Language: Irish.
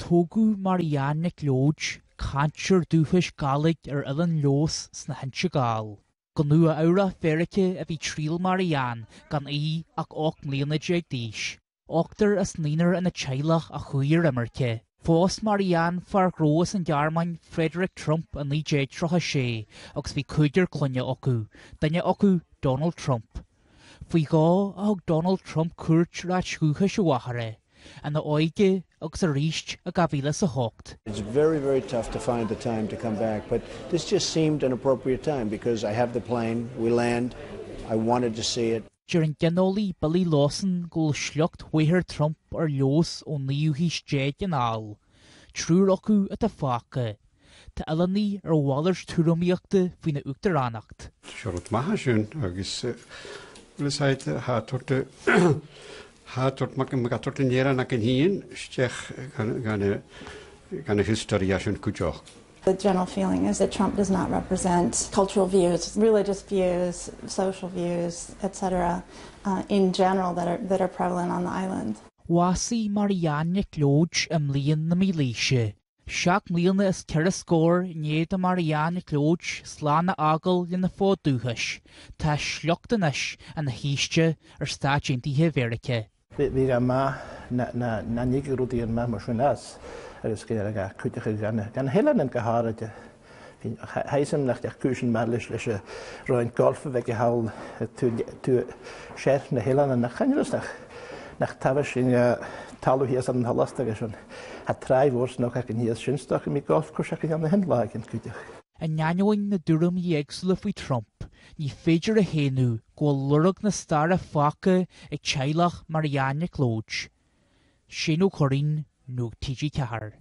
Tógadh Marianne Nic Leoid, cainteoir dúchais Gàidhlig ar Oileán Leodhas sna hInse Gall. Go Nua Eabhrac Mheiriceá a bhí triall Marianne gan í ach 18 mbliana d'aois. Ochtar as naonúr ina teaghlach a chuaigh ar imirce. Phós Marianne fear gnó as an Ghearmáin, Frederick Trump i 1936 agus bhí cúigear clainne acu, duine acu Donald Trump. Faoi dhó a thug Donald Trump cuairt ar áit dhúchais a mháthara, ina óige agus arís i 2008. It's very, very tough to find the time to come back, but this just seemed an appropriate time because I have the plane, we land, I wanted to see it. Deir an ginealaí Billy Lawson go bhfuil sliocht mháthair Trump ar Leodhas ón naoú haois déag anall. Triúr acu atá fágtha. Tá oileánaigh ar a mhalairt tuairimíochta faoina uachtaránacht. Seo rud maith é sin agus bhfuil fhios a'd thá tabhairt thá tabhairt mac mac tabhairt an Éireannach in féin isteach gan gan gan a history sin cuideoch. The general feeling is that Trump does not represent cultural views, religious views, social views, etc. Uh, in general that are, that are prevalent on the island. Bhásaigh Marianne Nic Leoid i mbliain na mílaoise. Seacht mbliana is ceithre scór i ndiaidh do Marianne Nic Leoid slán a fhágáil lena fód dúchais, tá a sliocht anois ina shaoiste ar Stáit Aontaithe Mheiriceá. Bhí ga maith na ní go rudaí an maith mar sin as agus go ga cuideachta gan gan hoileán an go háirithe. Thaism nach deach cúiseann maith leis leis a roinnt golf a bheith thall tú tú seir na hoileán nach chainneas nach nach taobh sin talamh thíos an tholasta agus sin ha tráigh mhór snoc acu thíos sin stoc i mí golf course acu na hin lá ag an cuideach. In ainneoin na dtuairimí éagsúla faoi Trump, ní féidir a shéanadh go bhfuil lorg na staire fágtha ag teaghlach Marianne Nic Leoid. Shane Ó Curraoin, Nuacht TG4.